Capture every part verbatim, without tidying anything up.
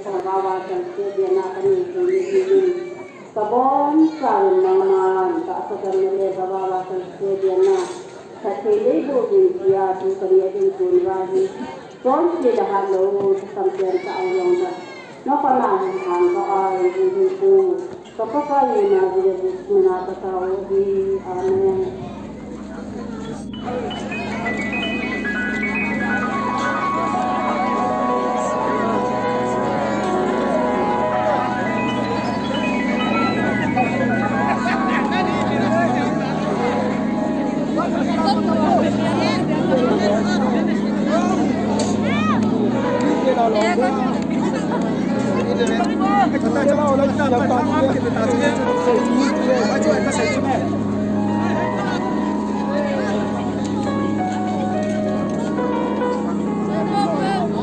Ka vava sal se dia na ka ni tu ni ni ni. Ka bon sa rin ma ma ran ka sa ka ni le ka vava sal se dia na. Ka te le bo bin kia tu ka ni a din tu ni va hi. Son se da ha lo sa sam pian ka au long da. No ka na hi hang ka a ri hi hi ku. Ka pa ka ni na ji le ji na ka sa o hi. Amen.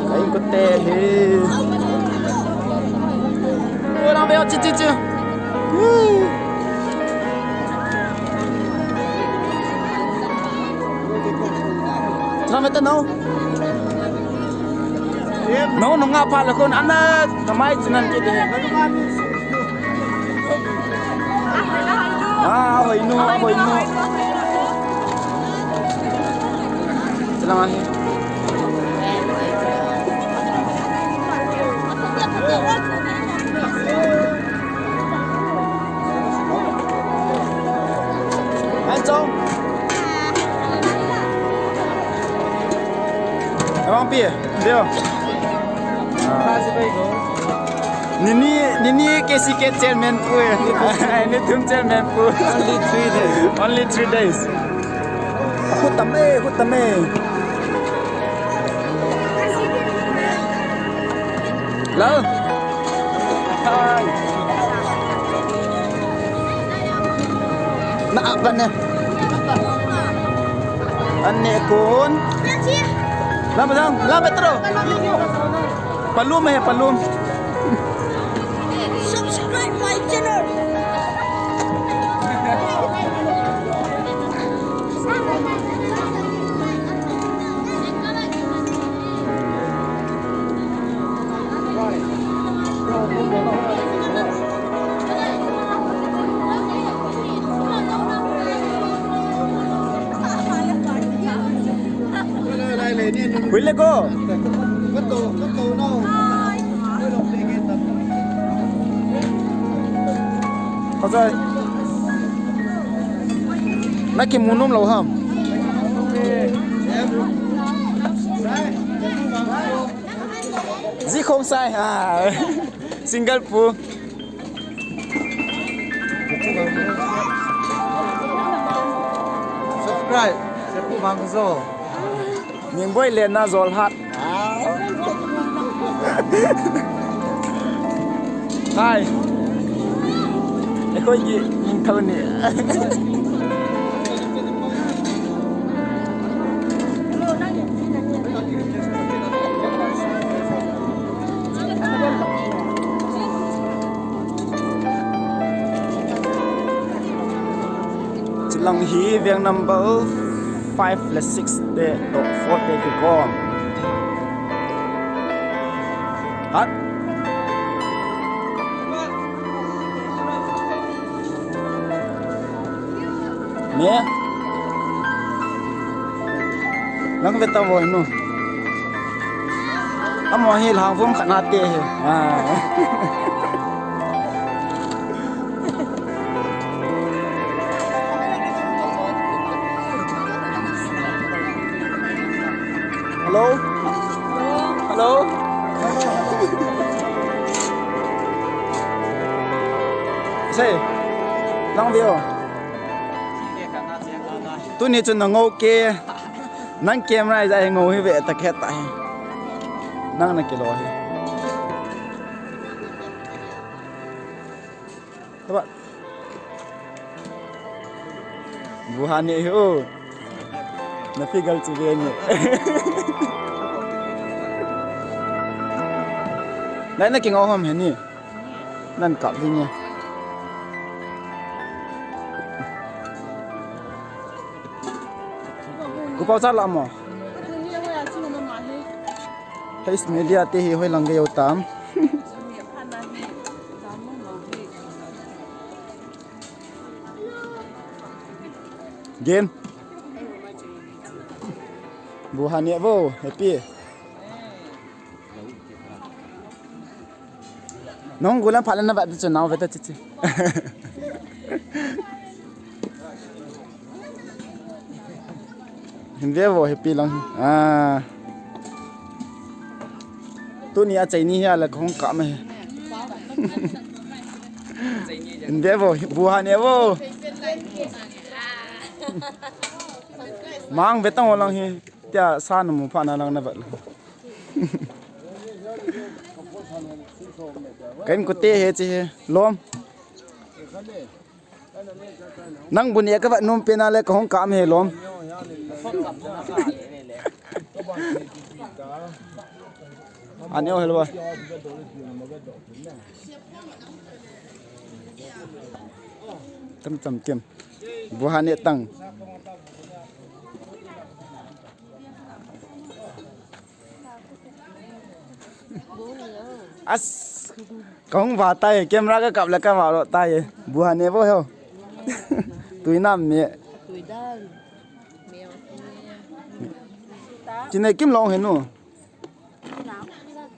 Kain kote hi. Orang beo chi chi chi. Tram eta no. No, no nga pa la kon ana kamai chinan ki de. Ah, hoi no, hoi no. Chilang ahi. An chong. Abang pi, dia. Nini, nini K C K chairman pu. Ni thum chairman pu. Only three days. Only three days. Khut tam e, khut tam e. Lo. Hai. Na apa ne? Ane kun. Lam bang, lam petro. Palum eh, palum. Subscribe my channel. Hui le ko. Kachai. Na kimu nom lou ham. Ji khom sai ha. Single pu. Subscribe. Sepu Bangzo. Mingboi Lena Jolhat. Hai. ꯑꯩꯈꯣꯏꯒꯤ ꯅꯤꯡꯊꯧꯅꯤ꯫ Chilang hi veng number five le six te toh four te kikom. Hat. Me. Nang ve ta voi nu. Amo hi lang vum khat na te hi. Ah. Hello? Hello? Sei, nang ve o. Tuni chu na ngou ke. Nang camera ija hi ngou hi ve ta khe ta hi. Nang na kilo hi. Taba. Buhani hi o. Na figure chu ve ni. Nai na kingou ham he ni. Nan kap ding e. Ku pau cha la mo. Face media te hi hoi lang ge yo tam. Gen. Bu ha ne vo, happy. Nong gulam phalan na vat chu nau veta chichi. Hin ve vo happy lang. Ah. Tuni a chaini hi ala kong ka me. Hin ve vo bu ha ne vo. Mang ve tang lang hi. Tia sa na mu pha na lang na vat. Kan ko te he chi he. Lom. Nang bu ne ka vat nom pe na le ka hong kam he lom. Ani o helwa. Tam tam kem. Bu ha ne tang. As, kong va tai, camera ka kap le ka va lo tai. Bu ha ne vo ho. Tui nam me. Tui dam. Chin ne kim long he nu.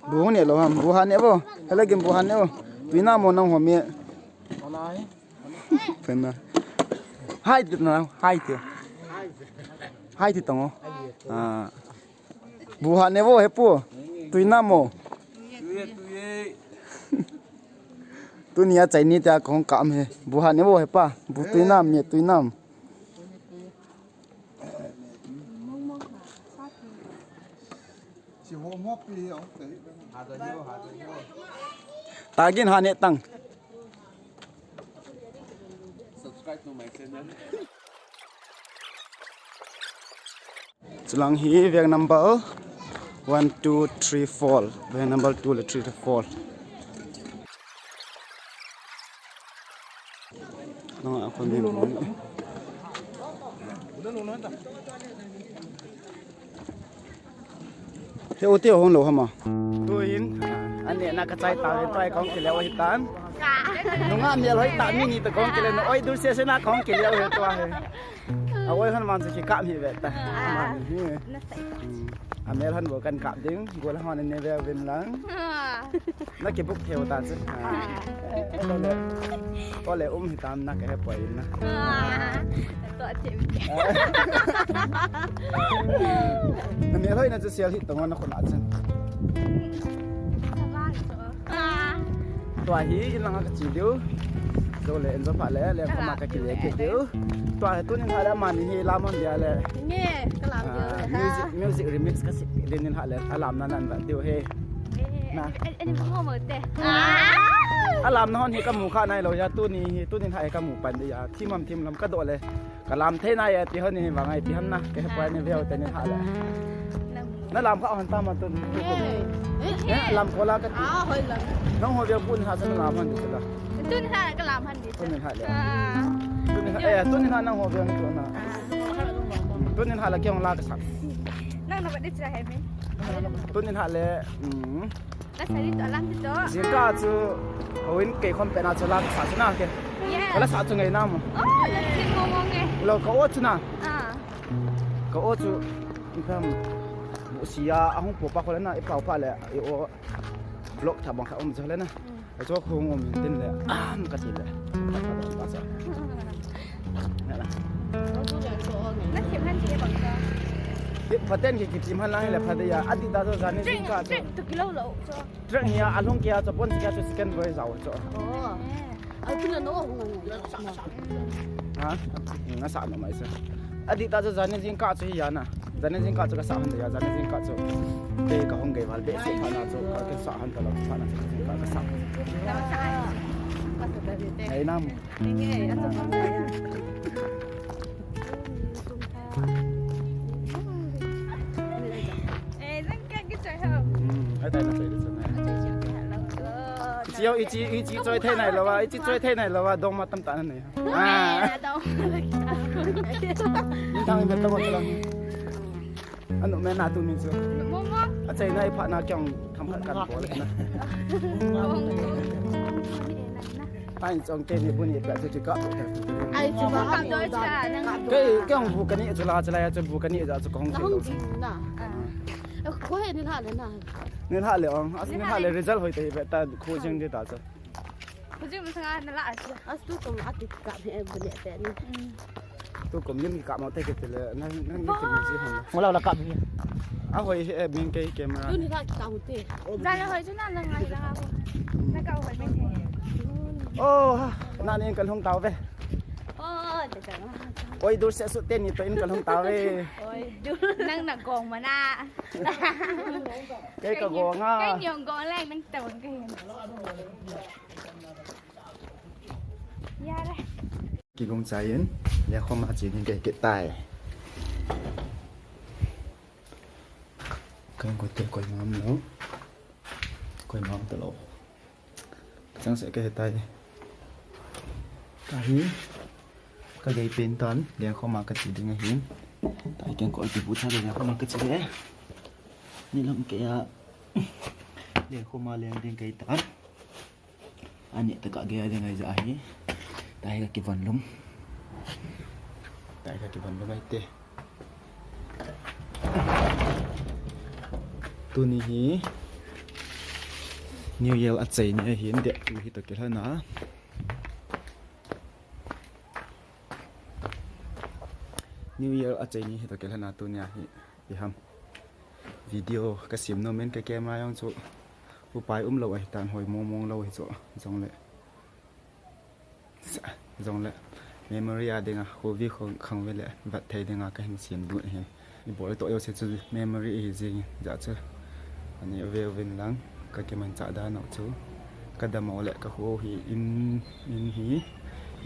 Bu ne lo ham, bu ha ne vo. Hele kim bu ha ne vo. Tui nam mo nang ho me. Pena. Hai ti na, hai ti. Hai ti tong o. Ah. Bu ha ne vo he pu. Tui nam mo. Tuni a chaini ta kong kam he. Bu ha ne vo he pa. Bu tui nam me tui nam. Tagin ha ne tang. Subscribe to my channel. Chulang hi veng number one, two, three, four. Veng number two le three le four. No, a kon ni. Te u te hong lo hama. Tuin, ani na ka chai ta, tua kong kile o hitan. Nunga mel hoi ta mi ni to kong kile no, oi dur se se na kong kile o tua he. A oi han man se ki kam hi ve ta. Man hi. A mel han bo kan kap ding, gol han ne ve vin lang. Na ki buk theu ta chu. Ko le, ko le um hi tam na ka he poi na. To thim. Na mel hoi na chu sial hi tong na khun a chen. Tua hi in langa ka chi diu. Zo le en zo pha le le khoma ka kile ke diu. Tua hi tunin ha le mani hi lam on dia le. Nge, ka lam diu. Music, music remix ka si din in ha le alam na nan ba diu he. Na. Ani mo mo te. Alam na hon hi ka mu kha nai lo ya tuni hi tunin ha ka mu pan dia. Thim am thim lam ka do le. Ka lam thei na ya ti hon ni vang ai ti ham na. Ke pa ni veo te ni ha le. Na lam kha hon ta ma tun. Eh, lam ko la ka ti. Ah, hoi lam. Nang ho veo pun ha sa na lam hon di la. Tun ha ka lam hon di. Tun ha le. Tun ha, eh, tun ha nang ho veo ni tu na. Tun ha la ke hon la ka sa. Nang na ba di cha he mi. Tun ha le. Mm. Ka sa di to lam di to. Jingkah chu houin kei khom pet na chu la ka sa chu na ke. Yes. Ka la sa chu ngai na mo. Oh, la chin mo mo nge. Lo ka o chu na. Ah. Ka o chu. Itam. Mo sia ahung po pa ko le na i pau pa le i o. Block tha bang kha um chu le na. Mm. Ka chu hung um tin le. Am ka ti le. Ka sa. Na thim han ti bang ka. Ki phaten ki, ki thim han lang le pha de ya. Adi ta so jani jingkah chu. Train tu kilo lo cho. Train hi a lhung kia chu pon kia chu second boy jao cho. Oh. A tu na no hung ngai. Ha? Na sa no mai sa. Adi ta chu jani jingkah chu hi ya na. Jani jingkah chu ka sa han de ya. Jani jingkah chu. Te ka hung gei val be se pha na chu ka sa han ta la pha na chu jingkah ka sa. Ai nam. Ichi, ichi, ichi choi thei nai lo va, ichi choi thei nai lo va, dong ma tam ta na nei. Ah. Min thang in ta mo lang. Anu me na tu min su. A chai nai pha na kyang tham khat kan bol na. Pai chong te ni bu ni pia chu kikap. Ai chu ba. Kap doi cha nang. Kei, kei hung bu kani chu la, chu la ya chu bu kani ja chu kong. Hung jing na. Ko he ni la le na. Ni la le ong, as ni la le result hoi te hi be ta khu jing de ta chu. Khu jing ma sanga na la chu. As tu kum ati kap he bu ni te ni. Tu kum lim kikap mo te ke te le, nang, nang ni kum ji hon. Mo la la kap ni. A hoi he min kei camera. Tu ni la kikap mo te. Ja la hoi chu na la ngai la ko. Na ka hoi min te. Oh, na ni kan hung tau ve. Oh, de ka. Oi, dur se su te ni to in kan hung tau ve. Oi, dur. Nang na gong ma na. Kei ka gong a. Kei nyong gong le nang tau ka hin. Kigong chai in, lengkhom a che ding kei kit tai. Kei ko te koi mam lo. Koi mam ta lo. Chang se kei tai. Ka hi. Ka gei pen tan, lengkhom a ka che ding ahin. Tai keng ko ti bu cha lengkhom a ka che le. Ni lam kei a. Lengkhom a leng ding kei tan. Ani taka gei a ding ai ja hi. Tai ka kivon lum. Tai ka kivon lum ai te. Tuni hi New Year a chai ni ahin, date two hi to kilhana. New Year a chai ni hi to kilhana tuni a hi. Iham. Video ka sem nom in ka camera jong chu upai um lo ahi tan, hoi mong mong lo hi chu, jong le, jong le memory a dinga, khu vi khong khang ve le vat thei dinga ka hin sem dun ahi. I bol to yo se chu memory hi jing ja chu. Ani ve vin lang. Ka kimanchah dan u chu ka dam u le ka khu hi in, in hi,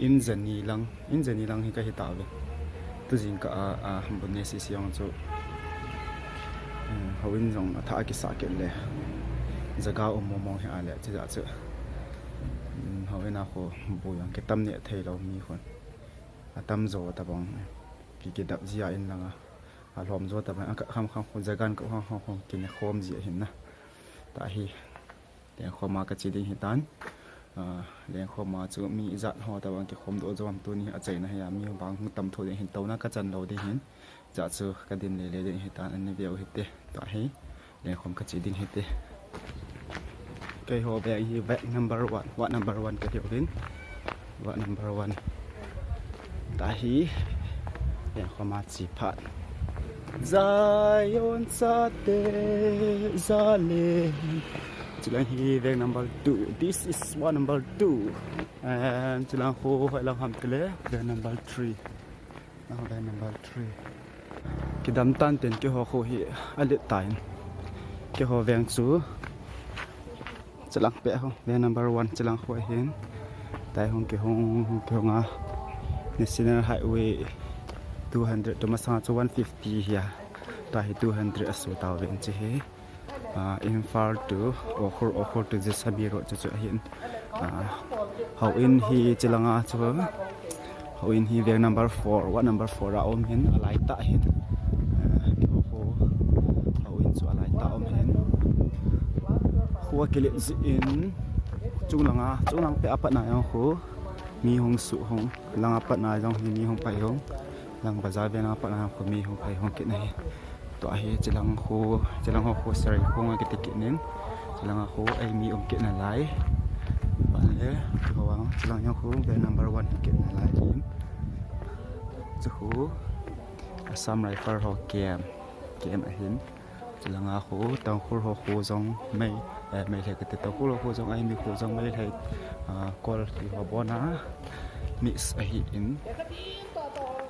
in jani lang, in jani lang hi ka hi ta ve. Tu jing ka a, a, bu ne si si ong chu. Um, houin jong a tha a kisa kit le. Jaga um mong mong hi a le, chi ja chu. Um, houin a khu bu jong kitam ne thei lo mi khun. A tam jo ta bang. Ki kidap ji a in lang a. A lhom jo ta bang. A ka kham kham khu jagan ka kham kham khu kine khom ji a hin na. Ta hi. Lengkhom a ka che ding hi tan. Ah, lengkhom a chu mi ijat ho ta bang kikhom doh jo am tuni a chaina hi a mi bang hung tam tho ding hin tona ka chan lo ding hin. Ja chu ka din le le ding hi tan ani ve u hi te. Ta hi. Lengkhom ka che ding hi te. Kei ho veng hi veng number one. Ward number one ka hi uvin. Ward number one. Ta hi. Lengkhom a che phat. Zion sate zale. Chulang hi veng number two. This is ward number two. And chulang ho hoi lang ham tile veng number three. Nang veng number three. Kidam tan ten keiho khu hi a let tan. Keiho veng chu. Chulang pe ho, veng number one chulang khu ahin. Tai hung kihung, hung kihung a. National Highway two hundred tu masang chu one fifty hi a. Ta hi two hundred a su tau veng chi hi. Ah, Imphal to Ukhrul, Ukhrul to Jessami Road chu chu ahin. Ah, houin hi chilanga chu, houin hi veng number four, ward number four a um hin, a lai tah hin. Ah, keiho khu, houin chu a lai tah um hin. Khu a kilet jin, chunglang a, chunglang pe a pat na jong khu, mi hung suh hung, lang a pat na jong hi mi hung pai hung, lang bazar veng a pat na jong khu mi hung pai hung kit na hi. Tua hi, chilang khu, chilang ho khu Sareikhong a kiti kit nin. Chilang a khu, ei mi um kit na lai. Ban le, khu vang, chilang jong khu, veng number one hi kit na lai hin. Chu khu, Assam Rifle ho camp, camp ahin. Chilang a khu, Tangkhul ho khu jong, mei, eh, mei le kiti Tangkhul ho khu jong, ei mi khu jong, mei le, ah, kol ti ho bon a, mix ahin.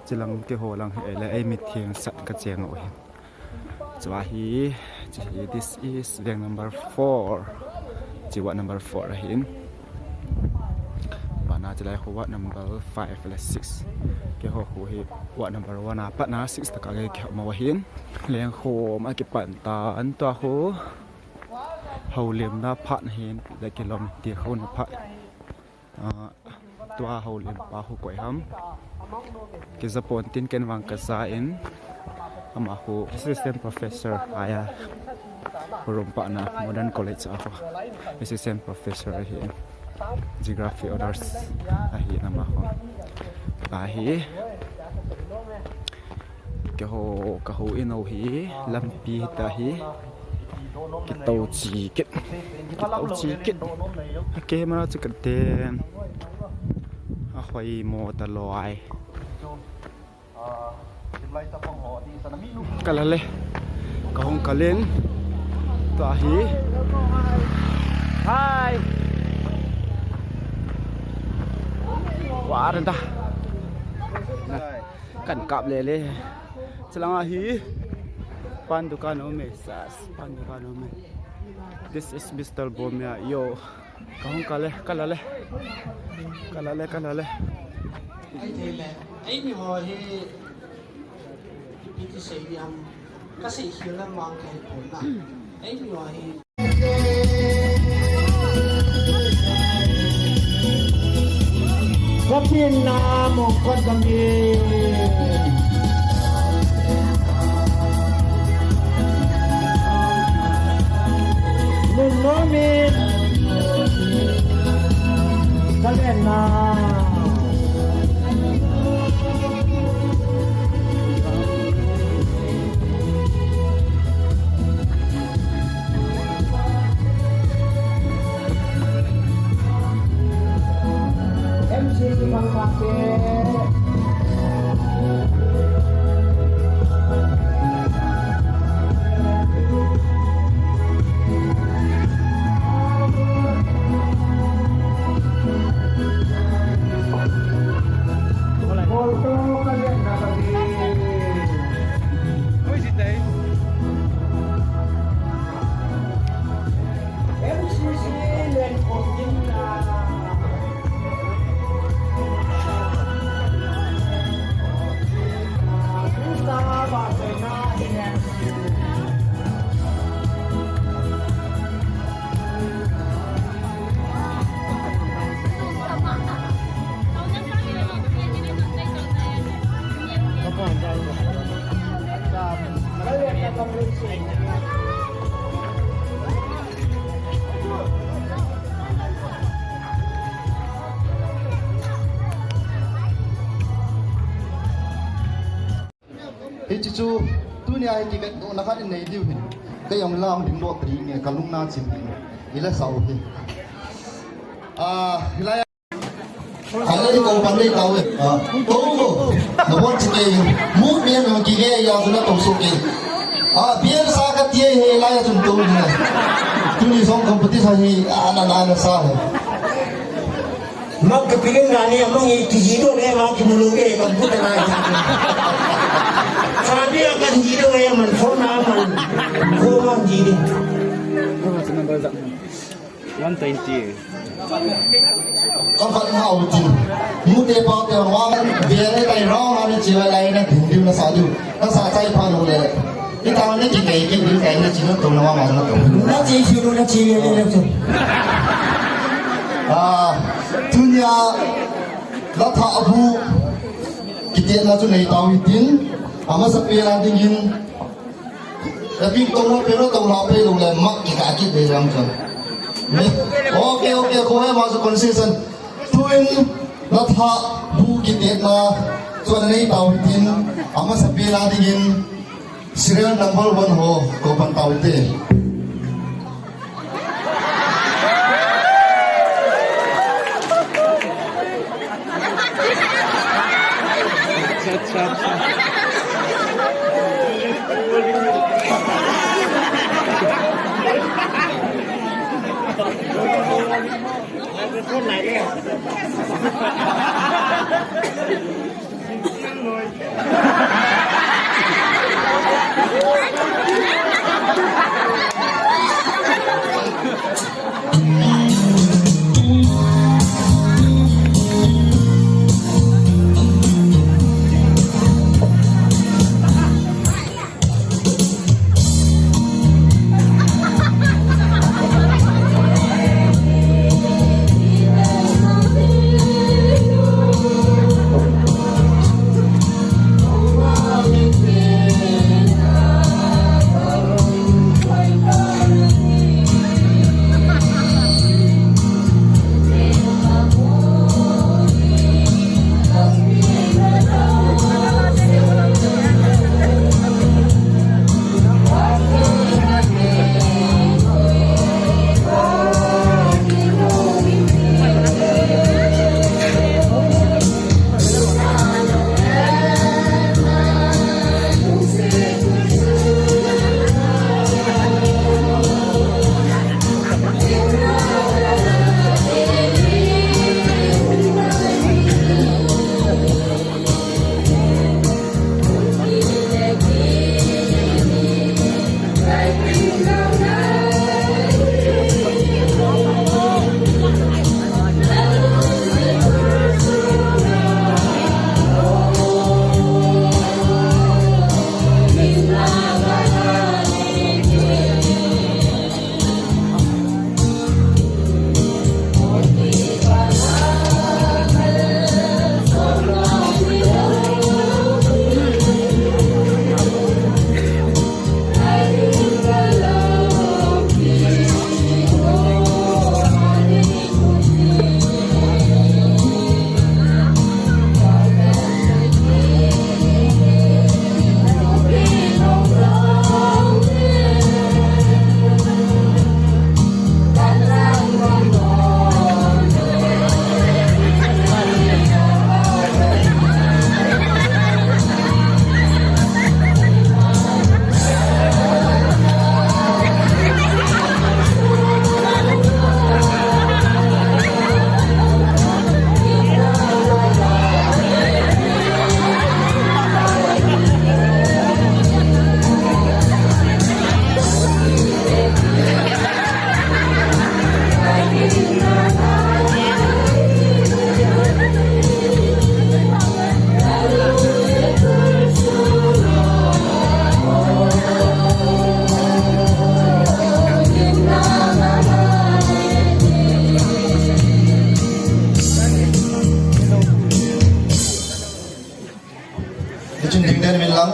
Chilang keiho lang hi, ei le, ei mi theng sat ka cheng u hin. Chua hi, chi hi, this is veng number four. Chi ward number four ahin. Bana chilai khu ward number five le six. Keiho khu hi ward number one a pat na six taka kei kihou mo ahin. Lengkhom a kipan tan tua khu. Houlimna phat na hin, le kilom ti khou na phat. Ah, tua houlim pa khu koi ham. Kei ja pon tin ken vang ka ja in. Ama khu assistant professor ahi a. Khu rum pa na modern college a khu assistant professor ahi in. Geography Honours ahi nama ho. Ahi. Keiho, keiho in ho hi lampi hita hi. Kitou chi kit. Kitou chi kit. Camera chu kaden. Ahoi mo talou ai. Kal a le. Kahung kal in. Tua hi. Hi. Wa renda. Kan kap le le. Chilang a hi. Pan dukan um e. Sas. Pan dukan um e. This is Mister Bomia. Yo. Kahung kal e, kal a le. Kal a le, kal a le. Ei thei le. Eimi ho hi ipi ti sei ding ham, kasei khel le mang kahe pon na. Eimi ho hi. Kapin na mo kot gam e. Nunnom in. Kalena. M C C bang bang te. Hiche chu, tunia hi kivetdohna khat inei diu hin. Kei jong la hung dingdoh tading e, kalung na chim hin. Ila sao hi. Ah, hilai a. Ala di ko pan dei tau e. Ah, to ko. Na bon chi kei. Mu mi no ki ge ya na to so kei. Ah, biar sa ka tie he la ya chun to ni. Tuni song competition hi, ah, na na na sa he. Mak ka piling gani among i kijido ne ma kinulunge kam puta na. Sabi akan jido e man phone na man. Ko man jido. One twenty. Ka vat na u tin. Mu te pa te wa ve ne tai rong ani chi wa lai na ding ding na sa du. Ka sa chai pha lou le. Itang ni ki kai ki ni kai ni chi na to na ma ma na to. Na chi chi na chi le le to. Ah, tunia la tha abu kitetna chu nei tau hitin. Amasa pe la dingin. Tapi to mo pero to la pe lou le ma ki ka ki de ram chu. Me. Okay, okay, ko he ma so concession. Tuin la tha bu kitetna chu nei tau hitin, amasa pe la dingin serial number one ho ko pan tau te. Acha, acha, acha. Hichun dingden min lang,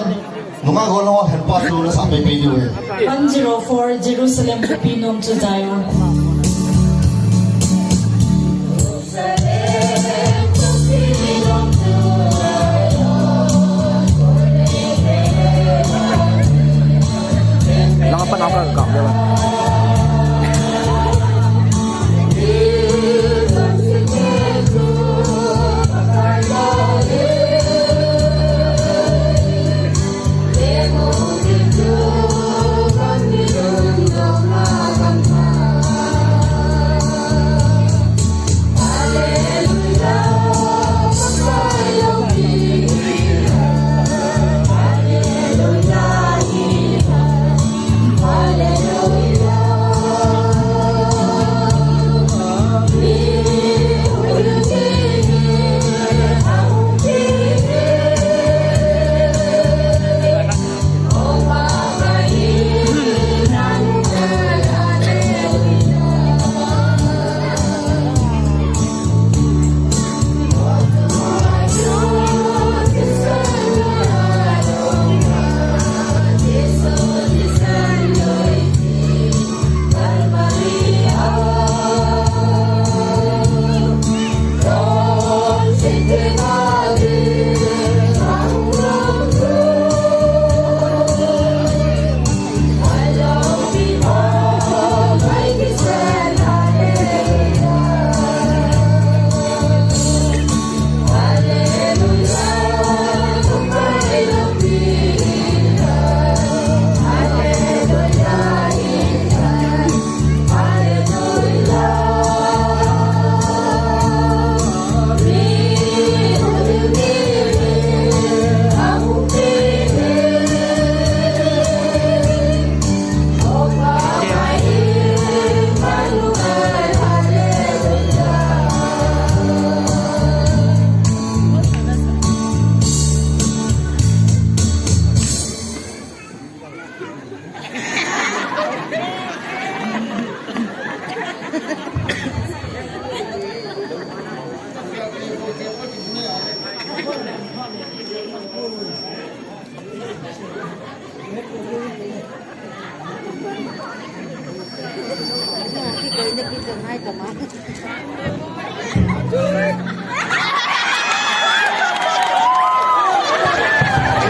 nunga golhang hen pa tu nasa pei pei diu e. One zero four Jerusalem Kopi Nom chu Zion. Lang pan apa kau dia.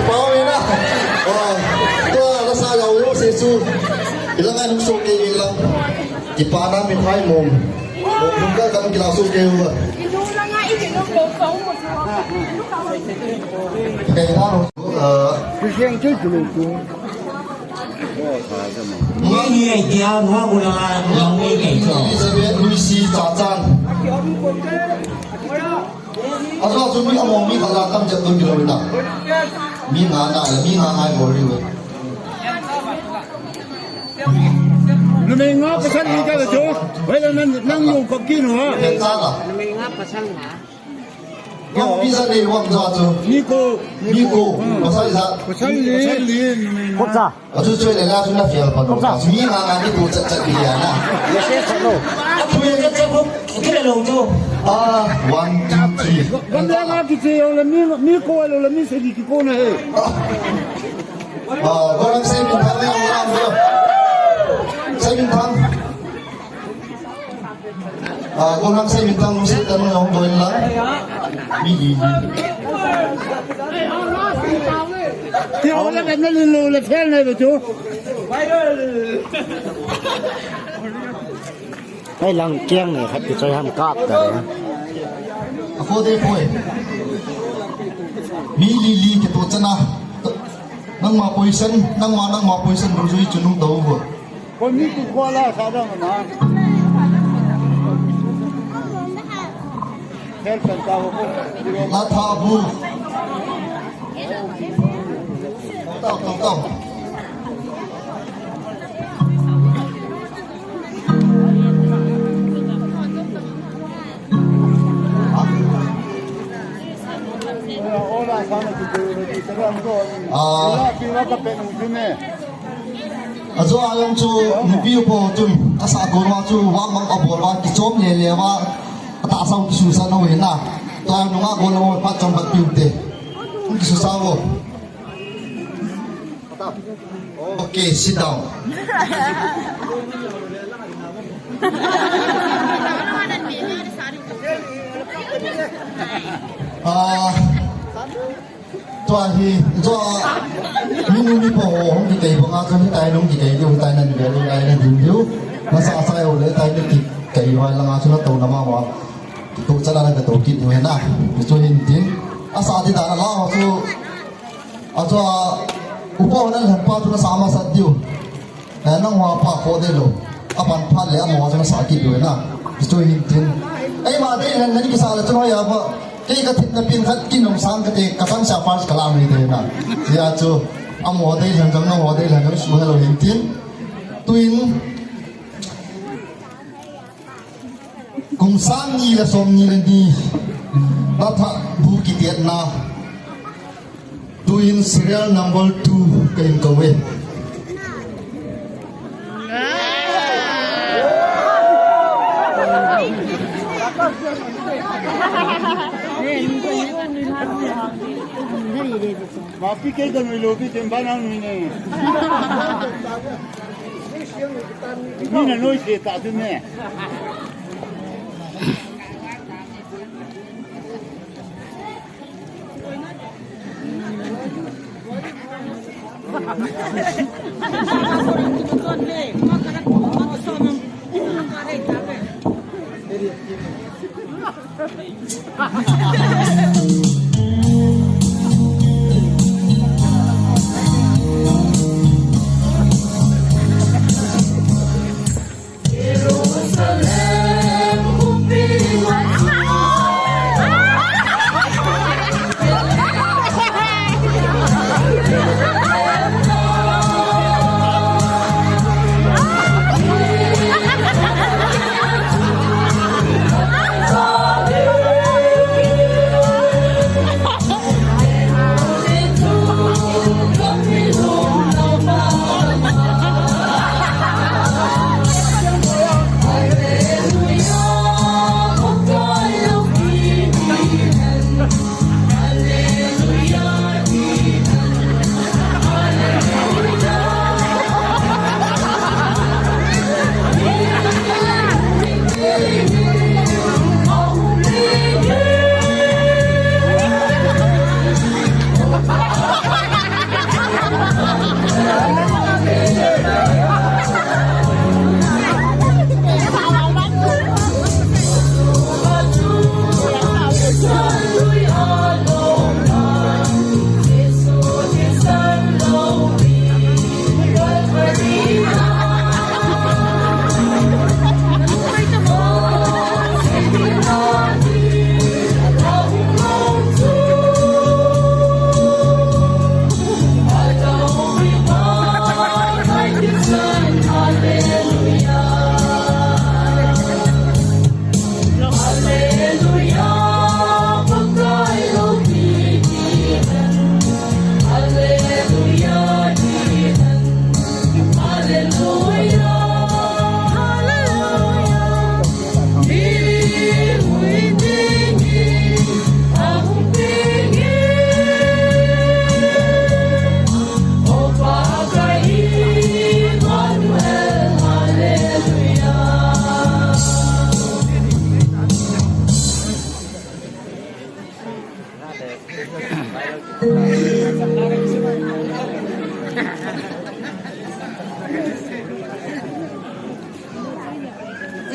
Pau ina. Oh, tua nasa jao jouse chu. Ilanga nung soh kei ila. Kipana mithai mong. Mong ka kan kila soh kei uva. Kei na ro. Ah. Ni ni ai tia, nua kula, nua ni kai cho. Elizabeth Lucy Chachan. Ajo chu mi among mi khat la tam chet dun kilo ta. Mi nga na, mi nga ngai bol ri we. Numei nga pasal li ka chu. Hoilai nang, nang jong kop kit u ham. Numei nga pasal nga. Nang visa le wang jo chu. Ni ko. Ni ko. Pasal ijat. Pasal li. Pasal li. Kop ja. Achu chu le la chu na fiel pa no. Kop ja. Mi nga nga ni ko chat chat bi ya na. Ye se sa lo. Achu ye chat chat ko kile lo chu. Ah, one, two, three. Gam le nga kiche jong le mi, mi ko lo le mi se ki ko na he. Ah. Ah, Gollhang Seiminthang le, Gollhang le. Seiminthang. Ah, Gollhang Seiminthang lungset tah in hung doi in lang. Mi li li. Ti ho le, le, le, le, le, fel ne be chu. Hei lang kiang ne khat kichoi ham kap ta le. A kho de poi. Mi li li kitoh chan a. Nangma position, nangma, nangma position dungjuiya chun hung tou vo. Ko mi tu ko la sa dang na. Help kan ta ho ko. La tha bu. Tau, tau, tau. Ah. Ajo a jong chu nupi upa chun asah kon uva chu vang vang abol uva kichom le le uva atahsa u kisusa nau hin na. Tua nunga gol lo pat chom pat piu te. Kisusa vo. Okay, sit down. Ah, tua hi, tua, mi nu mi pa ho, hung kikei banga, tua hitai nung kikei diu, hitai nan ve diu, hitai nan ding diu. Masa asa ho le, hitai nan kikei vai langa, tua na tou na ma ma. Tou chan a na ve tou kit diu na. Chu hin tin. Asa ti ta na la, chu Achu a, upa hon alhen pa chu nasa masat diu. Eh, nangho pa kho de lou. Apan phat le amaho chu nasa kit diu na. Chu hin tin. Eima deilhen nani kisa le chu hoiya ba. Kei kathepna pen khat kinung sang kate kachangsa first kalam hi de na. Hijeh chun amaho deilhen jong nangho deilhen jong suhel lou hin tin. Tuin Kum sang ni le som ni le ni. Latha bu kitiatna. Tuin serial number two kahin kou e. Mapi kei ka nui lou pi chen ba nang nui ne. Ni na noi se ta tu ne.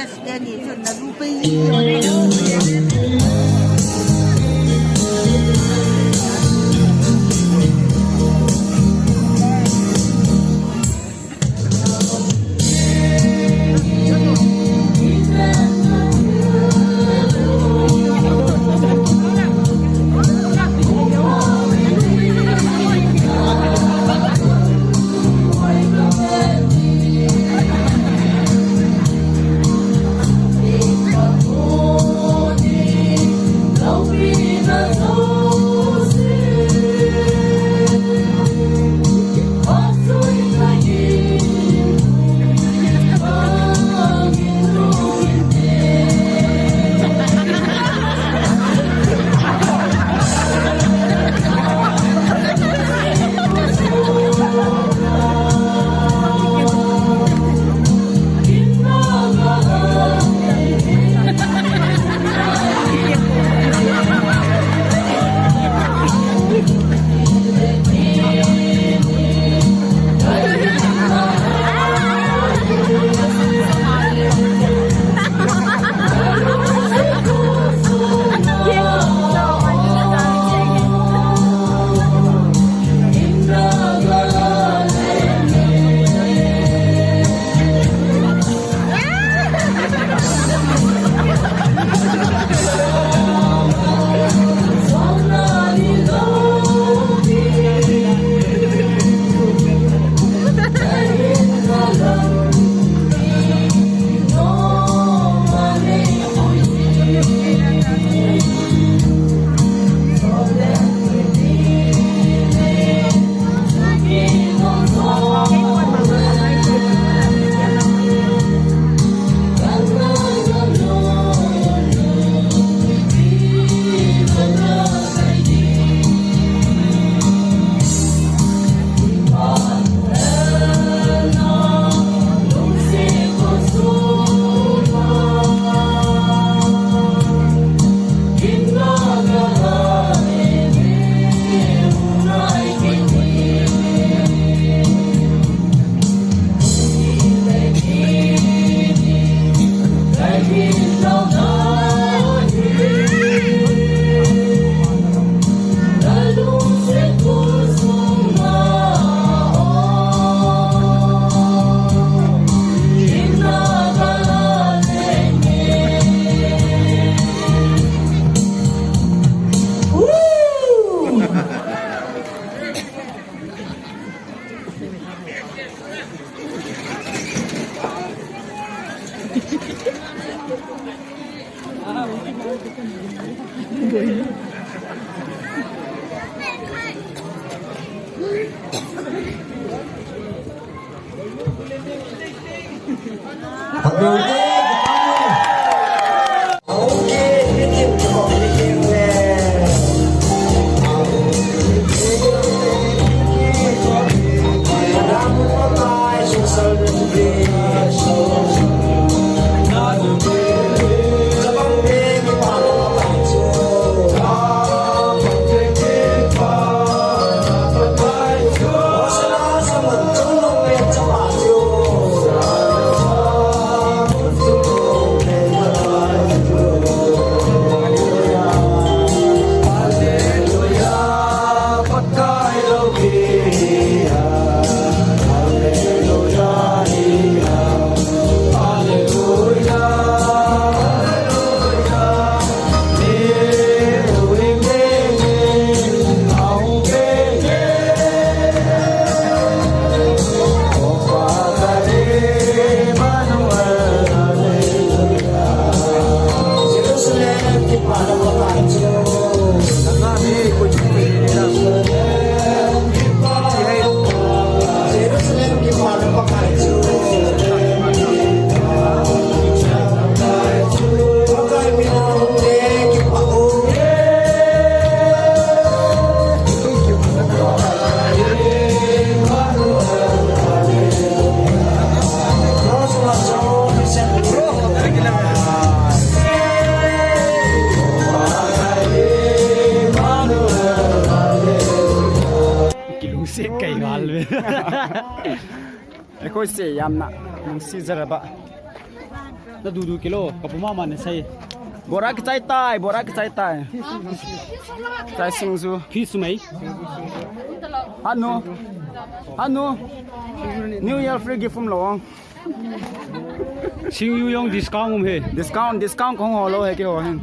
Te ni chun na lu pei. Kilungset kai gal ve. Eikhoise yamna nungsi jaraba. Na dudu kilo, kapu mama na sai. Bora kichai tai, bora kichai tai. Chai singju. Phi sumai. Hanu. Hanu. New Year free gift um lo. Singju jong discount um he. Discount, discount kong ho lo he keiho hin.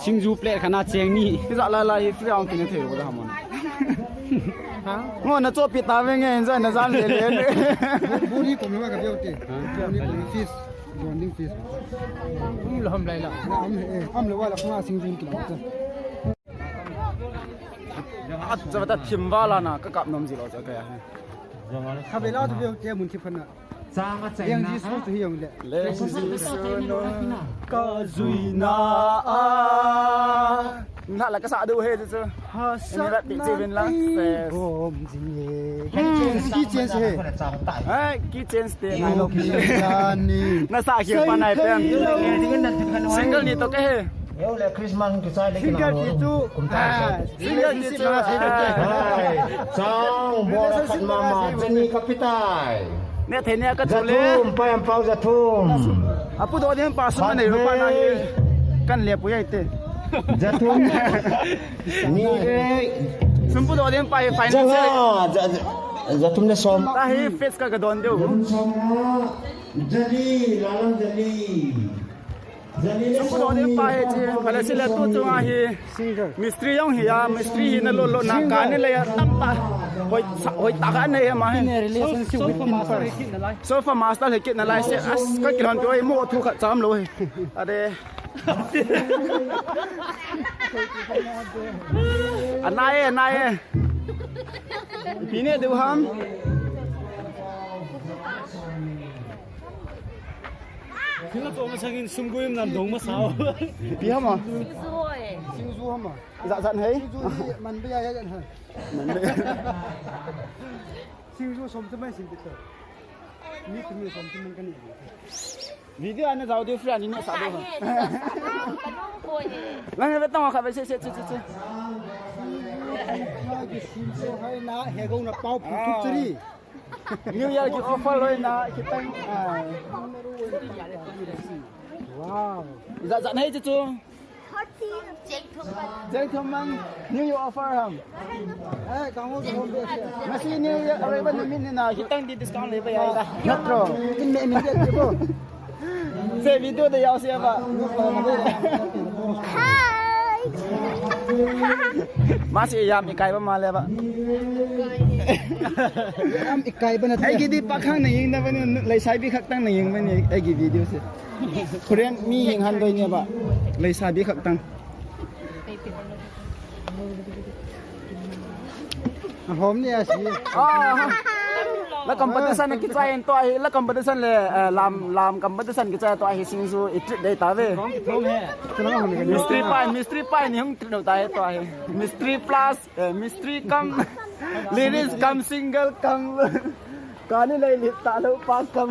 Singju plate khat na cheng ni. Kija la la hi free ang kine thei lo da hamon. Ngo na chopi ta ve nge, enjoy na jan le le. Buri ko me wa ka biote. Buri ko me fish. Bonding fish. Um lo ham lai la. Am he, am lo wa la kha singju ki la. At sa ta thim va la na ka kap nom ji lo cha ka ya he. Kha be la tu biote mun thip khana. Chang a chai Yang na Jesu a. Tu hi jong le. Leng Jesu no ka jui na a. Na la ka sa du he chu. Ha sa na ti chi vin la. Bom jing ye. Hmm, ki chen se. Hai, ki chen te nai lo. Ki chen ni. Na sa ki pa nai pen. Single ni to ke he. Yo le Christmas ki chai le ki na lo. Single ni chu. Kum ta. Ah, single ni chu. Hai. Chang bora khat mama, Jenny kapitai. Ne thei ne ka chu le. Jathum, pa yang pau jathum. Apu do den pa sum nei ro pa na ni. Kan le pu yai te. Jathum. Ni re. Sum pu do den pa hi final se. Janga, ja-, ja-, jathum le som. Ta hi face ka ka don deu. Jathum som. Jali, lalang jali. Sum pu do den pa hi chi, phala si le tu chu a hi. Single. Mistri jong hi a, mistri hi na lo lo na ka ni le ya tam ta. Hoi sa, hoi ta ka nei ma hi. In a relationship with Pinpa. Sofa master he kit na lai se as ka kilon pe oi mo thu khat cham lo he. Ade. Anai, anai. Pi ne du ham. Sila to masangin sumguim nan dong masao. Pi ham a? Singju hoi. Singju ham a? Za zan hei? Singju ni man be ya ya zan ha. Man be. Singju som te mai sin te to. Ni tu mi som te man kan ni. Video ana zau de friend ni sa do ha. Lang ve tang kha ve se se se se. Singju hai na he go na pau pu tu tri. New Year ki offer loi na, kitang. Ah. Wow. Za, za nei chu chu. Thirty. Jeng thum man. New Year offer ham. Eh, kang ho ho be. Masi New Year, are ba ni min na, kitang di discount le ba ya da. Natro. In me min de bo. Se video de yau se ba. Hi. Masi yam ikai ba ma le ba. Yam ikai ba na. Ai ki di pa khang na ying na ba ni, lai sai bi khak tang na ying ba ni, ai ki video se. Korean mi ying han doi ni ba. Lai sai bi khak tang. Ahom ni a si. Ah. La competition kichai to ahi, la competition le, eh, lam, lam competition kichai to ahi singju i treat dei ta ve. Mistri pai, mistri pai ni hung treat dei ta to ahi. Mistri plus, eh, mistri cum, ladies cum, single cum. Kani lai lit ta lo pa kam.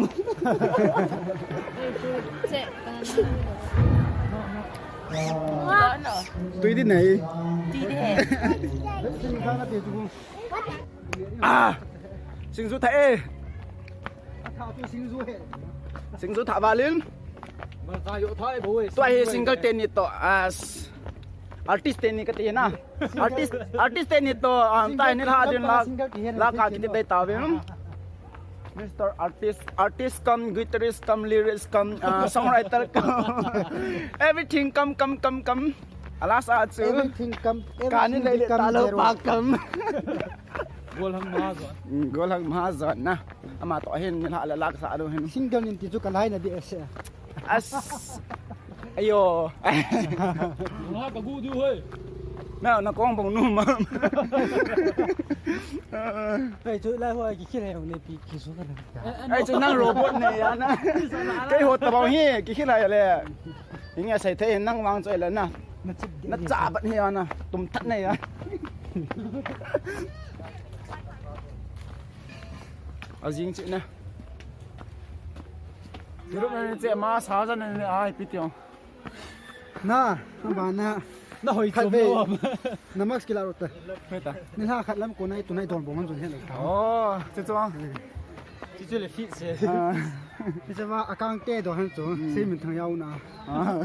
Tui di nei. Ah. Singju tha e. Singju tha valin. Tua hi single teni to as. Artist teni kati na. Artist, artist teni to, um, tai ni la din la, la ka kiti dei ta ve. Mister Artist, artist cum, guitarist cum, lyricist cum, uh, songwriter cum. Everything cum, cum, cum, cum. Alas a chu. Everything cum, kani everything le become ta lo zero. Pa cum. Gol hang ma zon. Mm, gol hang ma zon na. Ama to hin la la la sa do hin. Single nin ti chu ka lai na di ese. As. Ayo. Nga ka gu du hoi. Na, na kong bong nu ma. Ai chu lai hoi ki khil hai hong ne pi ki su ka na. Ai chu nang robot ne ya na. Kei ho ta bong hi ki khil hai le. Inge sai thei nang wang choi le na. Na chip de. Na cha bat hi ya na. Tum that ne ya. A jing chi na. Group na ni che ma sa ja na ni ai pi tiong. Na, na ba na. Na hoi khat chom ve. Lo. Na mask kila rota. Hoi ta. Ni la khat lam ko nai tu nai don bong an zon hen. Oh, che chuang. Chu chu le fit se. Ah. Hiche va akang te do han chu. Hmm. Sei min thang yau na. Ah.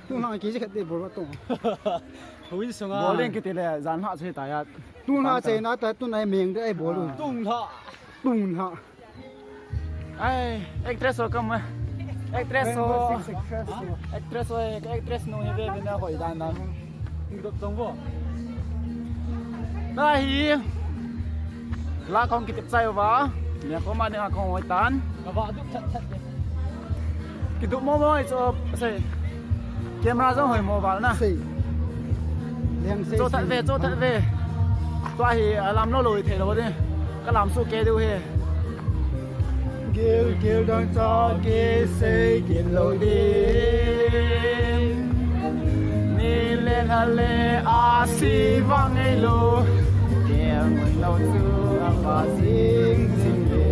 Tun ha kg khat te bol va to. Hoi sunga. Bol leng kiti le jan ha che ta ya. Tun ha che na ta tun ai meng de ai bol. Ah. Tun ha. Tun ha. Ai, actress ho kam. Actress ho. Rainbow Six actress ho. Actress ho, actress nu hi ve ve na hoi dan dan. Dot tong bo. Nahi. La kong kitep chai uva. Nia koma nia kong hoi tan. Ka va dup that that. Kidup mo mo chu sei. Camera jong hoi mo val na. Sei. Leng sei. Cho that ve, cho that ve. Tua hi alam lo lo thei lo de. Ka lam su ke du he. Gil gil dang cha kisei gil lo din. Ni le la le a si vang ei lo. Gil ngui lo chu a va sing sing le.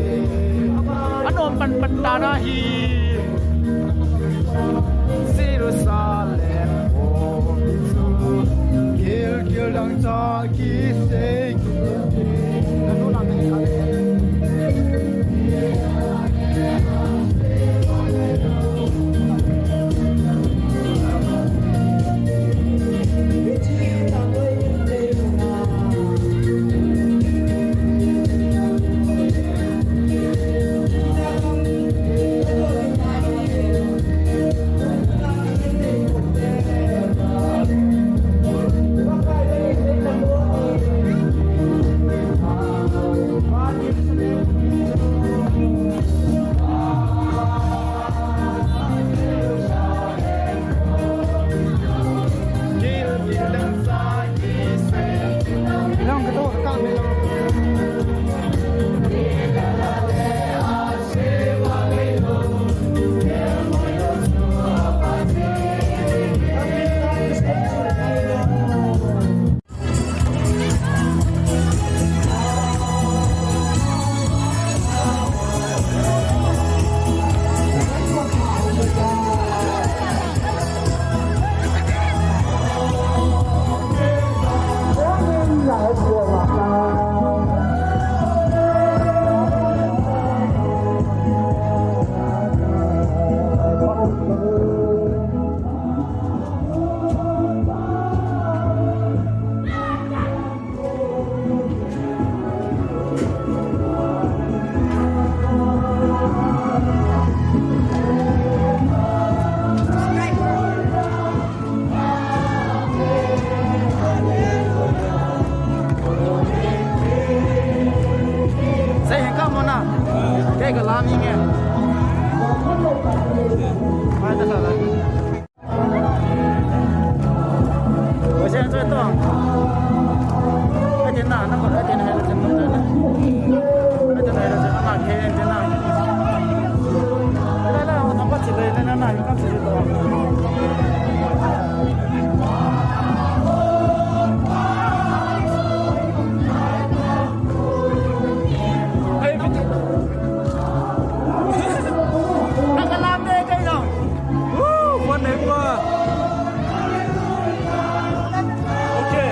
Anom pan pan ta na hi. Jerusalem o chu. Gil gil dang cha kisei. Sei hin ka mo na. Kei ka lam inge. Mai ta la la. Nakalam de kayo. Woo! One neighbor. Okay.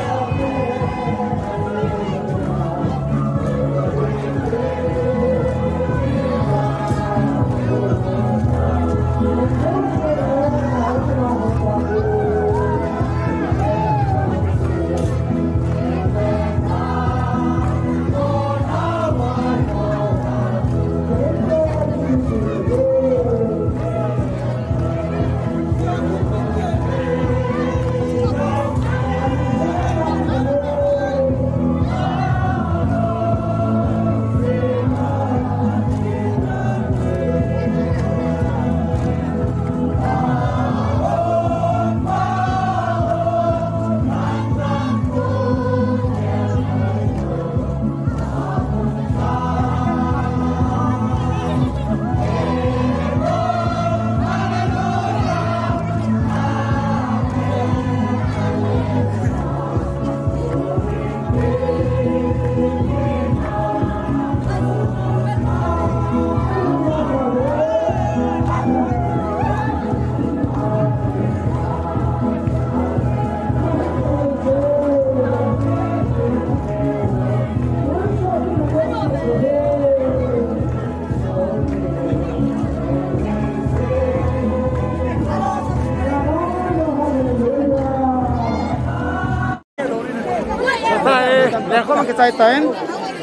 Lengkhom kichai tan.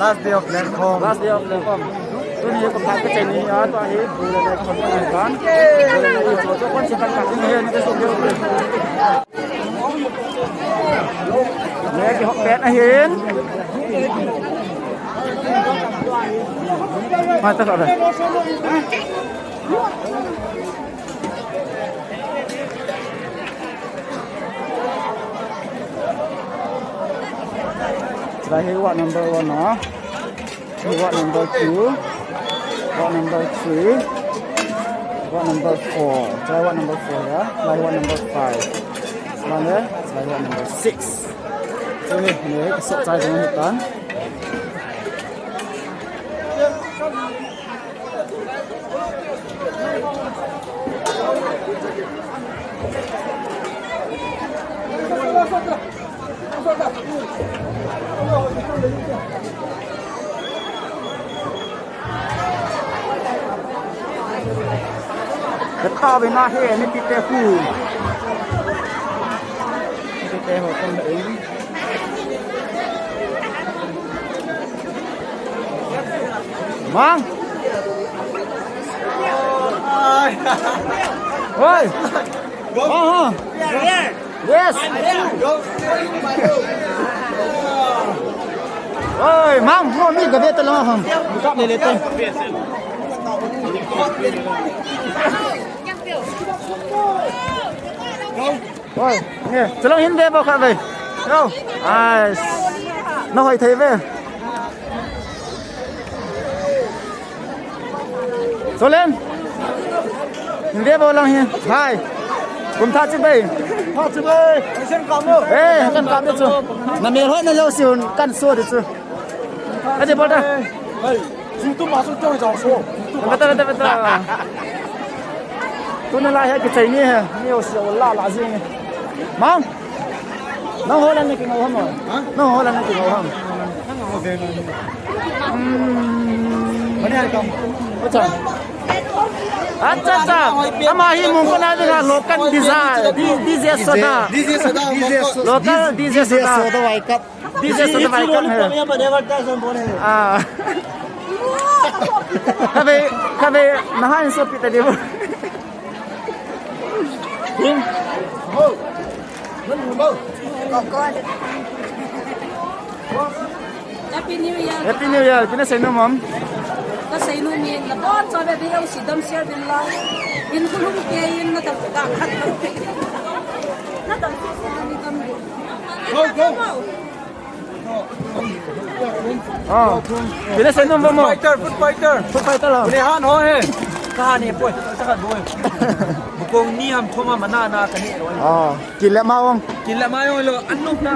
Last day of Lengkhom. Last day of Lengkhom. Tuni hi kum thah kichai ni a, tua hi bu le lengkhom kan tan. Bu le lengkhom chu kon si kan kan ni hi ni so ni. Ne kihop pet ahin. Mai ta ka ve. Chulai hi ward number one a. Hi ward number two. Ward number three. Ward number four. Chulai ward number four a. Chulai ward number five. Chulai le, chulai ward number six. Chu hi, ne, kisoh chai jong hi tan. Kata ve na he, ni ti te ku. Ni ti te ho kan. Mang. Oi. Aha. Yes. Oi, Mang, mo mi gabe ta lang ham. Kap le le te. Oi, nge, chalong hin ve bou khat ve. Yo. Ai. Na hoi thei ve. Solen. Hin ve bou lang hin. Hai. Kum thah chibai. Thah chibai. Sen ka mo. Eh, kan ka de chu. Na mel hoi na lo si un kan so de chu. Ade bol ta. Hai. Jing tu ma su choi jao so. Beta, beta, beta. Tuni la he kichai ni he. Ni o si o la la jing. Mang. Nang ho lan ni ki ngau ham. Ha? Nang ho lan ni ki ngau ham. Hmm. Mani hai kam. Acha. Acha, acha. Ama hi Mongkot a dinga local D J, D-, D J Soda. D J Soda. Local D J Soda. Soda vai kap. D J Soda vai kap hai. Ah. Kave, kave, nahan so pita dia. Hmm. Happy New Year. Happy New Year. Kina sei nom ham. Ka sei nom in, na bon sa be bi si dam share din la. In kulum ke in na tam ka khat. Na tam si ni tam. Go, go. Ah. Kina sei nom mo. Food fighter, food fighter. Food fighter la. Kina han ho he. Ka han he poi. Sa ka boi. Bukong ni ham thoma mana na ka ni lo. Ah. Kile ma ong. Kile ma ong lo. Anu na.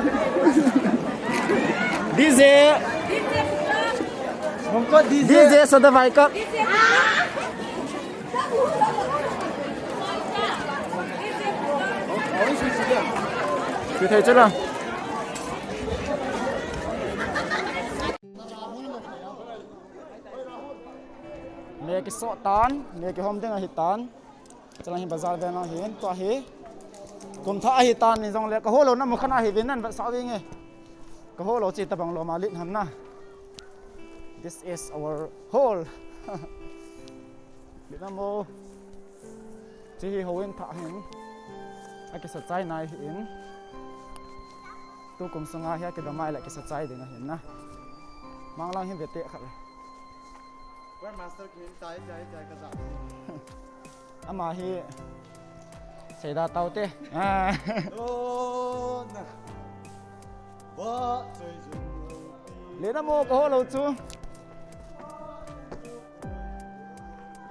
D J. Mongkot D J. D J Soda vai kap. Pi thei chala. Me kisoh tan, me kihom ding ahi tan. Chalang hi bazar vel lang hin, tua hi. Kum thah ahi tan ni jong le, ka hol lou na mu khan ahi vin nan va sa vin nge. Ka hol lou chi tabang lou ma lit ham na. This is our hall. Lit na mo. Chi hi houin thah hin. A kisa chai nai hin. Tu kum sunga hi a kidam mai le kisa chai ding ahin na. Mang lang hin ve te khat le. Grandmaster kin chai, chai, chai ka sa. Ama hi seida tau te. Ah. Oh, na. Ba, choi jun lo. Le na mo ka hol lou chu.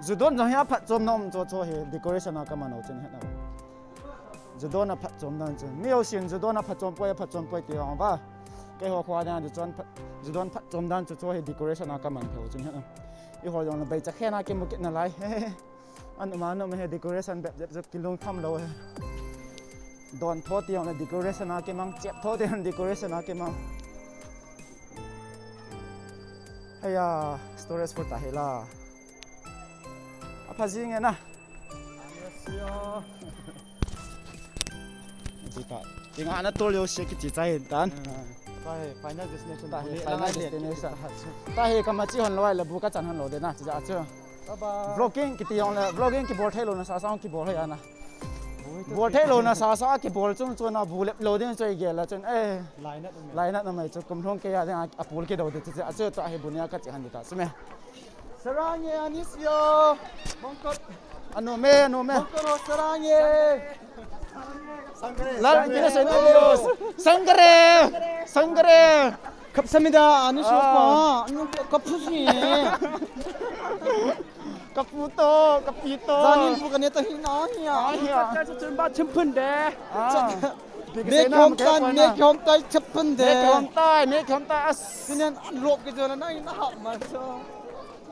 Ju don jong hi a phatchomna um chu chu hi decoration a ka man u chin hi na. Ju don a phatchom dan chu. Mi ho sin ju don a phatchom poi, a phatchom poi ti hong ba. Kei ho khua dan ju don phat, ju don phatchom dan chu chu hi decoration a ka man theu chin hi na. I ho jong na bei cha khe na ki mu kit na lai. An ma no me he decoration bep jep jep kilung tham lo he. Don tho ti ong le decoration a kimang, chep tho ti ong decoration a kimang. Haya, storage full ta he la. A pha jing e na. Ti ta. Ti nga na tol yo se ki ti chai tan. Ah. Tahi, final destination. Tahi, final destination. Tahi, kamachi hon lou le bu kachan hon lou de na, chija chu. Bye bye. Vlogging kiti jong le, vlogging kibol thei lou na sa sa kibol thei ana. Bol thei lou na sa sa kibol chung chung na bu lep lou ding chu igel la chun. Eh. Lainat umai. Lainat umai chu kum lhung kei a ding a, a pul kidou de chu, chu, chu tahi bu nia kachi han di ta. Sume. Sarangi anisio. Bangkok. Anu me, anu me. Bangkok sarangi. Lal, kina se ni. Sangre. Sangre. Kap samida, anisio pa. Anu kap susi. Kapu to, kapi to. Janin bu kane ta hi na hi ya. Ai ya. Chun ba chim phun de. Ah. Mek hom tan, mek hom tai chap phun de. Mek hom tai, mek hom tai as. Sinan lop ke jona na hi na hap ma so.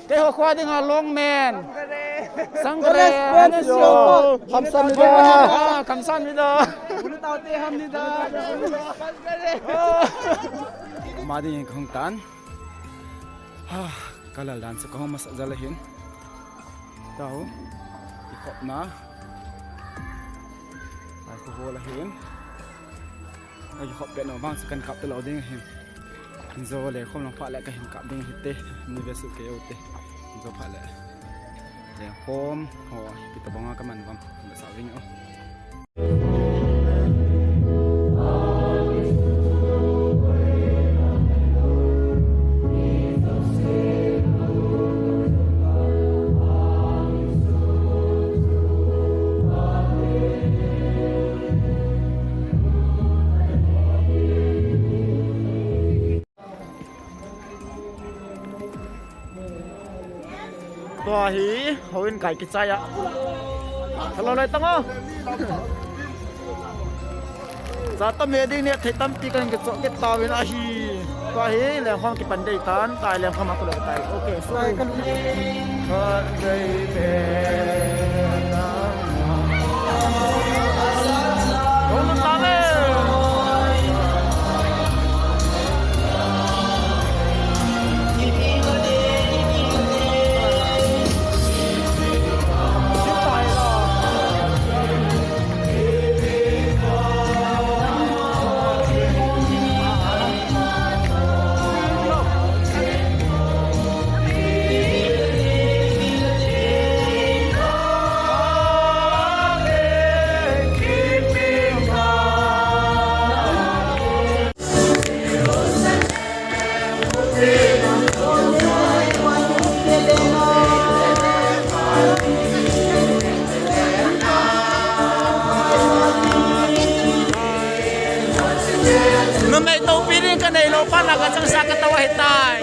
Keiho khua dinga long men. Sangre. Sangre. Anisio. Kamsahamnida. Ah, kamsahamnida. Ulu tau te hamnida. Ma ding kahung tan. Ha, kalal dan sa kahung masa jal ahin. Tau. Ikhop na. Ai ko hol ahin. Ai khop pe no bang sa kan kap te lo ding ahin. Injo le khom lang pha le kahin kap ding hite. Ni ve su ke u te. Injo pha le. Le khom ho pi to banga kaman bang. Sa ving o. Tua hi, houin kai kichai a. Hello, lai tang o. Cha tam he ding ne, thei tampi kan kichoh kit tauvin ahi. Tua hi, lengkhom kipan dei tan, tai lengkhom a kule tai. Okay, sorry. Kan dei te. Numei topi ding kanei lou pa na kachangsa katao ahitai.